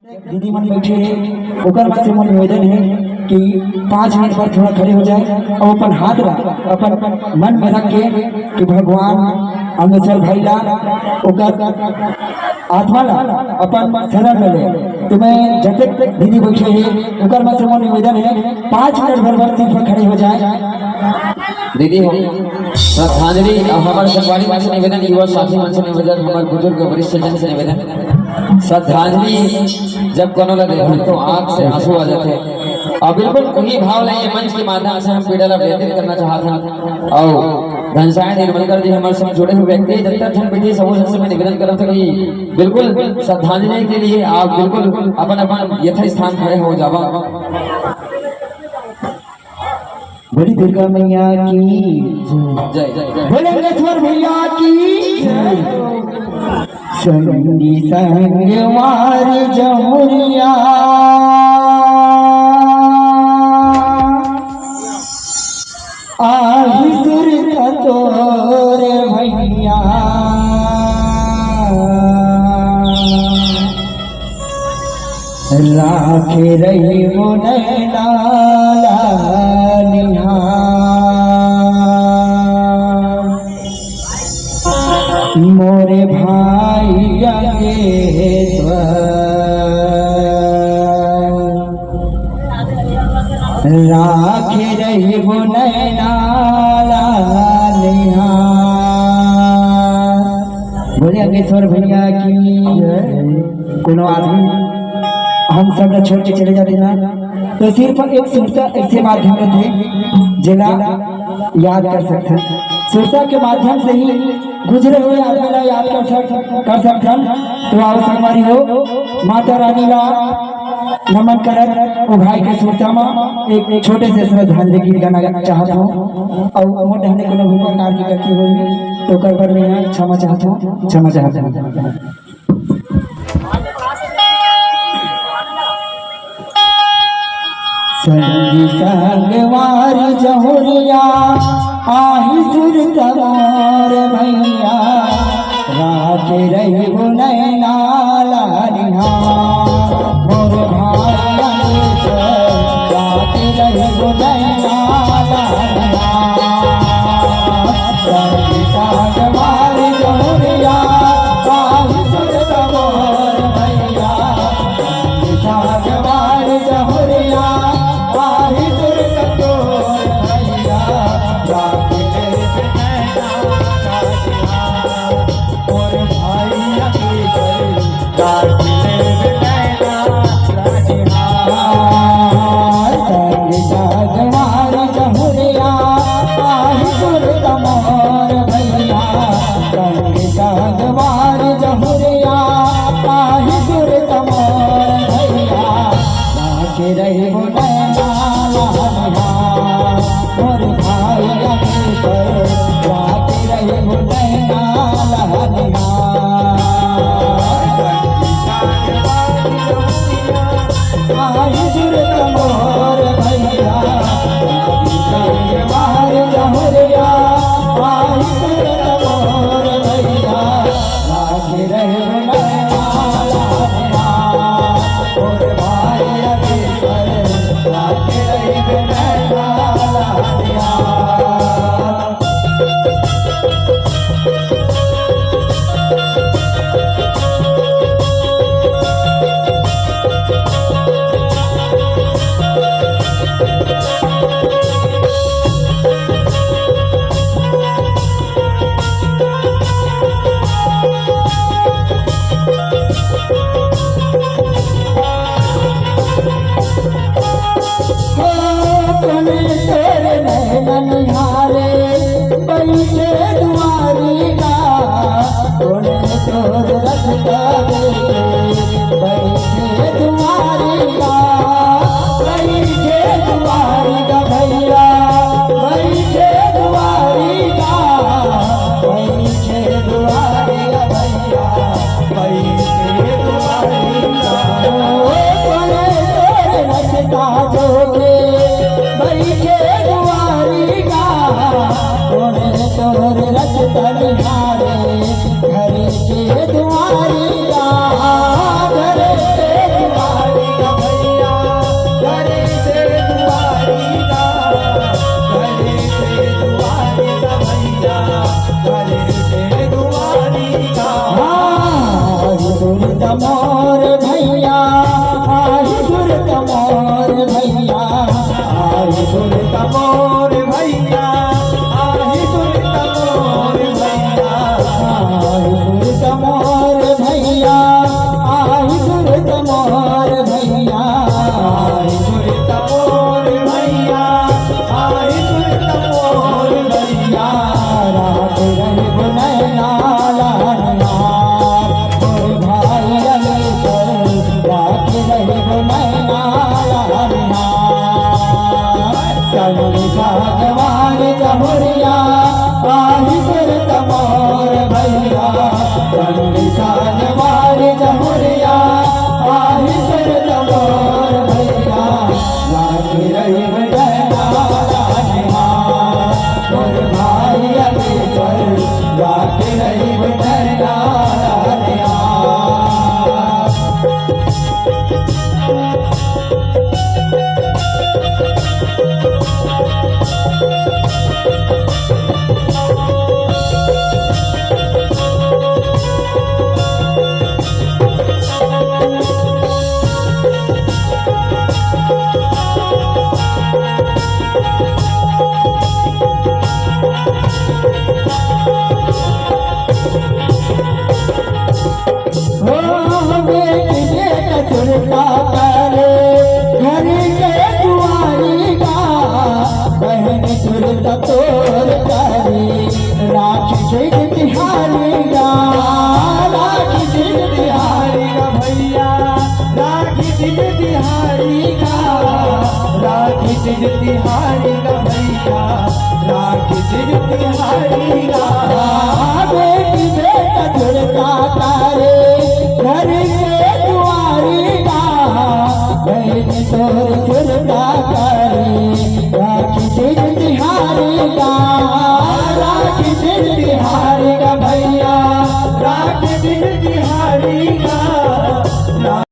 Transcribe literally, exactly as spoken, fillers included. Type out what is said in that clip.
दीदी मन बैठे हे, ओकर मन से मोर निवेदन हे कि पाँच मिनट बर थोड़ा खड़े हो जाए अउ अपन हाथ ला अपन मन में रख के कि भगवान अमलेश्वर भाई ला, ओकर आत्मा ला अपन शरण में ले। तो मैं जतेक दीदी बैठे हे, ओकर मन से मोर निवेदन हे, पाँच मिनट भर बर सिर्फ खड़े हो जाए। दीदी हो, श्रद्धांजलि, अउ हमर संगवारी मन से निवेदन, युवा साथी मन से निवेदन, हमर बुजुर्ग वरिष्ठ जन से निवेदन, श्रद्धांजलि जब कोनो ला देखन तो आंख से आंसू आ जाथे। अउ बिल्कुल उही भाव ले ये मंच के माध्यम से हम पीड़ा ला व्यतीत करना चाहत हन। अउ घनश्याम निर्मलकर जी हमर संग जुड़े हुए व्यक्ति, जब तक हम पीछे सबो जन से मैं निवेदन करत हूँ कि बिल्कुल श्रद्धांजलि के लिए आप बिल्कुल अपन अपन यथास्थान खड़े हो जावा। बोली दुर्गा मैया की जय। जय, जय, जय। बोले अमलेश्वर भैया की जय। संगी संगवारी जमुरिया, आही सुरता तोर भैया। राखे रहिबो नैना ला निहार। मोरे भाई अमलेश्वर, राखे रहिबो नैना ला निहार। बोले अमलेश्वर भैया की जय। कोनो आदमी हम सब ला छोड़ के चले जाथे ना, तो सिर्फ एक सुरता ऐसे माध्यम रहिथे, जेला याद कर सकथन। सुरता के माध्यम से ही गुजरे हुए आदमी ला याद कर सक-, कर सकथन। तो आओ संगवारी हो, माता रानी ला नमन करत ओ भाई के सुरता म एक छोटे से श्रद्धांजलि गीत गाना चाहत हूँ। अउ मोर डहने कोनो भी प्रकार की गलती होही तो ओकर बर मैं क्षमा चाहत हूँ, क्षमा चाहत हूँ। संगी संगवारी जहुरिया, आही सुरता मोर भैया, राखे रहिबो नैना ला निहार। मोर भाई अमलेश्वर, राखे रहिबो नैना ला निहार। संगी संगवारी जहुरिया, आही सुरता मोर भैया। निशान मारी जमुरिया, आही सुरत मोर भैया, लागी रही बेटा मोर भाई अभी चल, लागी रही बेटा हो बेटी बेटा सुरता करे, घर के दुआरी गा, बहन सुरता तोर करे, राखी के तिहारी गा, राखी के तिहारी गा भैया, राखी के तिहारी गा, राखी के तिहारी गा भैया, राखी के तिहारी गा। बेटी बेटा सुरता करे, घर के दुआरी गा, बहन तोर सुरता करे, राखी के तिहारी गा।